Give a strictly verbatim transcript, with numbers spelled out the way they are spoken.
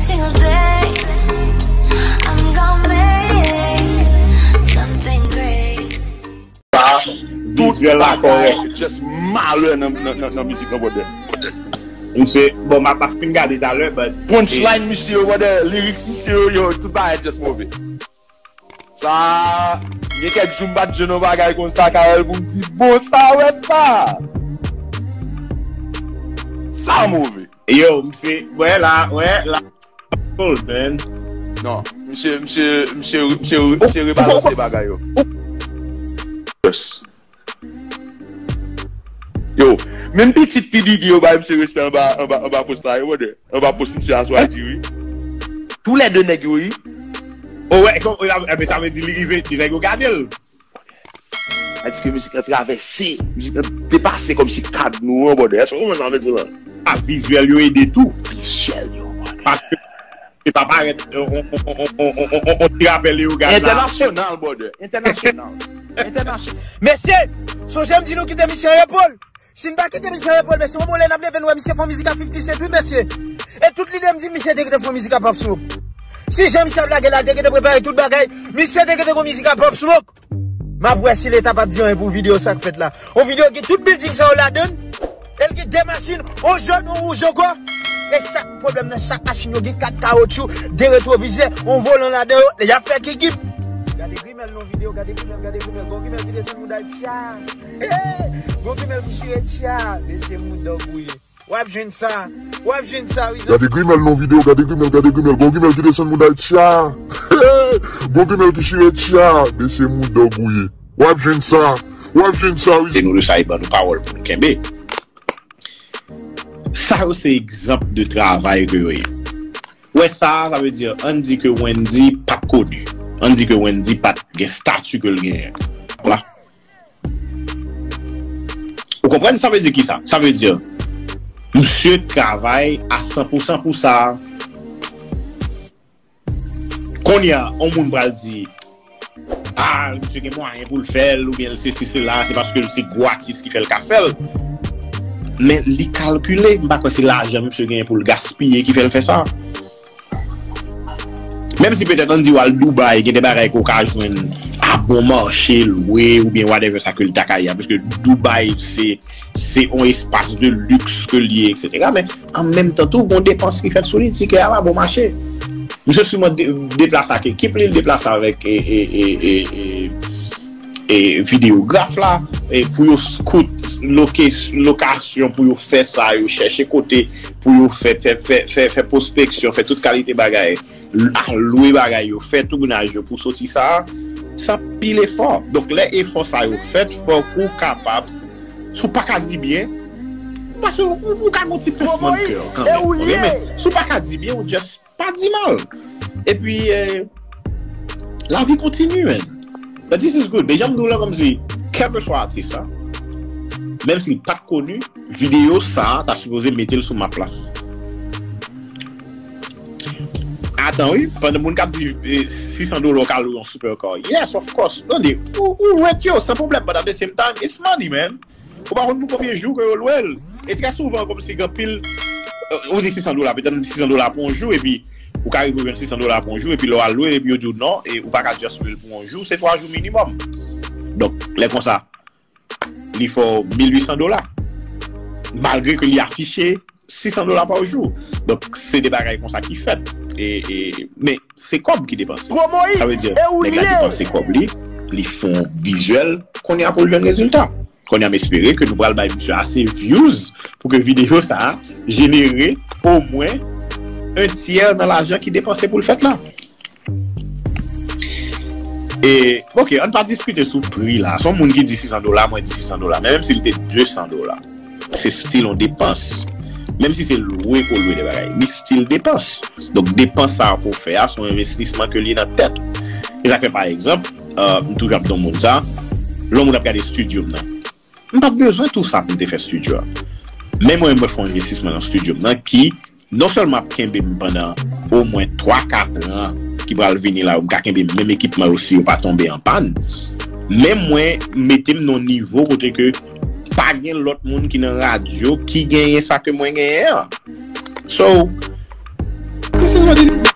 Single day, I'm gonna make something great. Sa, tout bagay just malè nan, nan, nan, nan mizik nan, brother. Misye, bon, m ap fin gade talè, but Punchline misye yo, brother, lyrics misye yo, yo, tout bagay just move. Sa, gen kèk jou m pa t jwenn yon bagay konsa, Karèl, pou m di, bon, sa wè pa. Sa move. Yo, misye, wè la, wè la. Cold, man. Non, misye, misye, misye, misye, misye rebalanse bagay yo. Yo, menm pitit P Diddy yo bay misye respè anba, anba, anba post la, yo, brother. Anba post misye aswè a di wi. Toulède nèg yo, wi. Oh, wè, kon, e, e, sa vle di li rive, di nèg yo gade l. Sa di ke mizik lan travèse, mizik lan depase kòmsi kad nou an, brother. Èske w konprann sa m vle di la? A, vizyèl yo ede tou. Vizyèl yo, brother. Paske se pa parèt on, on, on ti rapèl yo gad la. Entènasyonal, brother. Entènasyonal. Entènasyonal. Mesye, sonje m di nou kite misye repo l. Si n pa kite misye repo l, mesye, yon bon lè n ap leve n wè misye fè yon mizik a fifty Cent, wi, mesye. E tout lide m di misye te kite fè yon mizik a Pop Smoke. Si jan misye ap lage la, li te kite prepare tout bagay, misye te kite gon mizik a Pop Smoke. M ap wè si leta p ap di anyen pou videyo sa k fèt la. Yon videyo gen tout bilding sa yo ladan l. E l gen de machin, yon jòn, yon wouj ankò. E chak pwoblèm nan chak machin yo gen kat kawotchou, de retwovizè, yon volan ladan yo. Y ap fè kikip. Gade grimèl nan videyo, gade grimèl, gade grimèl. Gon grimèl ki desann mouda l tcha. Gon grimèl ki chire tcha. Mesye mouda w gouye. W ap jwenn sa. W ap jwenn sa, wi. Gade grimèl nan videyo, gade grimèl, gade grimèl. Gon grimèl ki desann mouda l tcha. Gon grimèl ki chire tcha. Mesye mouda w gouye. W ap jwenn sa. W ap jwenn sa, wi. Se nou de sa e ban nou pawòl pou nou kenbe. Sa yo se egzanp de travay ke yo ye. Wè sa, sa vle di, ann di ke Wendy pa t koni. Ann di ke Wendy pa t gen stati ke l genyen. Vwala. Ou konprann sa vle di ki sa? Sa vle di, misye travay a san pou san pou sa. Kounye a, yon moun pral di, ah, misye gen mwayen pou l fè l, oubyen l sesi, sela, se paske l se gwo atis ki fè l ka fè l. Men li kalkile, m pa kwè se lajan misye genyen pou l gaspiye ki fè l fè sa. Menm si petèt ann di w al Dubai, gen de bagay ke w ka jwenn a bon mache, lwe, oubyen whatever sa ke l ta ka ye a, paske Dubai se se yon espas de liks ke l ye, etsetera. Men an menm tan tou, gon depans ki fèt sou li, tikè a pa bon mache. Misye siman de, deplase ak ekip li, l deplase avèk e, e, e, e, e, e videograf la, e pou yo kout loke, lokasyon pou yo fè sa, yo chèche kote pou yo fè, fè, fè, fè, fè pwospeksyon, fè tout kalite bagay, al lwe bagay yo, fè tounaj yo pou soti sa, sa pil efò. Donk lè efò sa yo fèt, fòk ou kapab, si w pa ka di byen, paske ou, ou ka gon ti pinsman de kè kanmenm, ok? Men si w pa ka di byen, ou just pa di mal. Epi, eh, lavi kontini, man. But this is good. Men jan m di w la, kòmsi, kèlkeswa atis sa, menm si l pa t koni, videyo sa a ta sipoze mete l sou map la. Atan wi, pandan moun k ap di eh, sis san dola w ka lwe yon supercar. Yes, of course. Tande, ou, ou rent yo, san pwoblèm, but at the same time, it's money, man. Ou pa konn pou konbyen jou ke yo lwe l. E trè souvan, kòmsi gen anpil, eh, ou di sis san dola, petèt sis san dola pou yon jou, epi ou ka rive jwenn sis san dola pou yon jou, epi lè w al lwe l, epi yo di w non, e ou pa ka just lwe l pou yon jou, se twa jou minimòm. Donk, lè konsa, li fè w mil uit san dola. Malgre ke li afiche sis san dola pa jou. Donk, se de bagay konsa ki fèt. E, e, men, se kòb ki depanse. Sa vle di, nèg la depanse kòb li, li fè yon vizyèl, kounye a pou l jwenn rezilta. Kounye a, m espere ke nou pral bay misye ase views pou ke videyo sa a jenere omwen en tyè nan lajan ki depanse pou l fèt la. E, ok, ann pa diskite sou pri la. Se yon moun ki di sis san dola, mwen di sis san dola. Men menm si l te de san dola, se still yon depans. Menm si se lwe ke w lwe de bagay, li still depans. Donk, depans sa a ke w fè a, se yon envestisman ke li nan tèt ou. E sa k fè, pa egzanp, eh, m toujou ap di yon moun sa, lè yon moun ap gade estidyo m nan, m pa t bezwen tou sa pou m te fè estidyo a. Men mwen, mwen fè yon envestisman nan estidyo m nan ki non sèlman ap kenbe m pandan omwen twa kat an ki pral vini la yo, m ka kenbe menm ekipman yo si yo pa tonbe an pàn, men mwen mete m nan yon nivo kote ke pa gen lòt moun ki nan radyo ki genyen sa ke mwen genyen an. So, this is Jodi nou